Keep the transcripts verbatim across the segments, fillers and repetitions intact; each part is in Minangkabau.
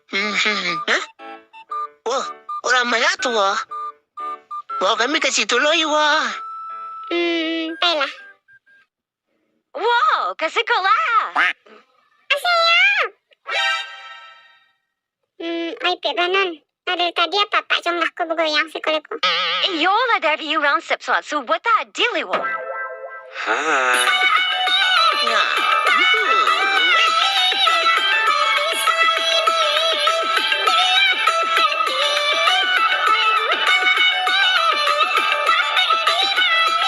Hmm, hmm, hmm. Hah? Wah, urang ma tu, wah? Wah, kami ka situ lo, wah. Hmm, pailah. Wow, ka sikolah. Siap. Hmm, oi, Pik Banan. Dari tadi apak-apak congah ko bagoyang siko lai ko? Iyo lah, dari urang sep suatu buat tadi lai, wah. Hai.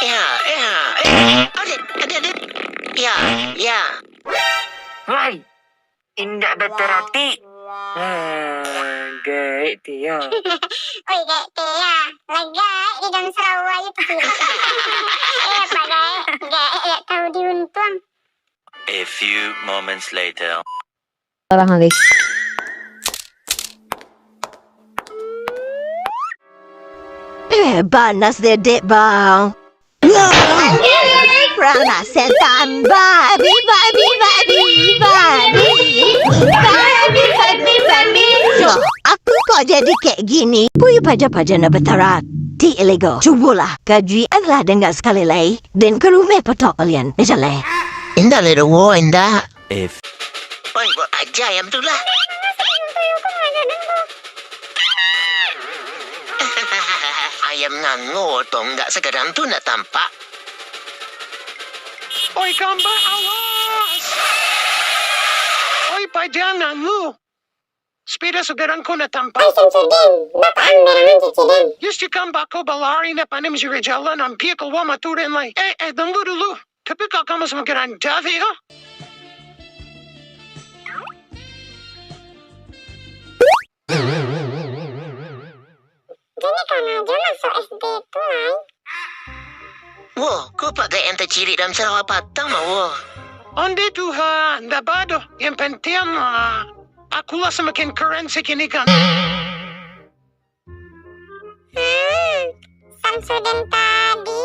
Ya, ya, eh, adik, adik, adik. Ya, ya. Wai, indak batarati. Ah, gaek Tia. Oi, gaek Tia. Lah gaek di dalam Sarawak itu. Eh, apa gaek? Gaek dak tahu diuntuang. A few moments later. Orang hari. Eh, banas dedek, bang. Prana setan, babi, babi, babi, babi. Babi, babi, babi. Yo, aku kok jadi kek gini? Puyu paja-paja nak batarati lego. Cubolah, kaji adalah dengar sekali lai. Den ka rumah patok kalian. Misalnya. Indak lai doh, indak. If. Oi, buat aja ayam tu lah. Ayam ngango tong, ndak sagadang tu ndak tampak. Oi, kambak, awas! Oi, paja ngango. Sepeda sagadang ko ndak tampak. Oi, Samsudin, bapak amberangan cici den. Yes, di kambak ko balari ndak pandai manjadi jalan, ampia kaluar mato den lai. Eh, eh, tunggu dulu. Tapi kok kamu samakin randah, Vega? Jadi kana aja masuk S D tu, Mai. Wah, kok pagai yang tacirik dalam Sarawak Patang mah, wah? Ondeh tu ha, ndak ba doh. Yang penting, ah, aku lah samakin keren sakini kan. Hmm, Samsudin tadi.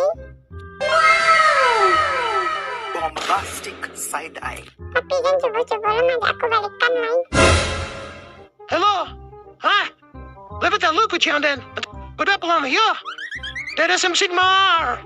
Bombastic side eye. Tapi jan cubo-cubo lo ngajak aku balikan, Mai. Hello. Hah? Lepas talu ku cian den. Udah pulang yo. Dadah Sam Sigmar.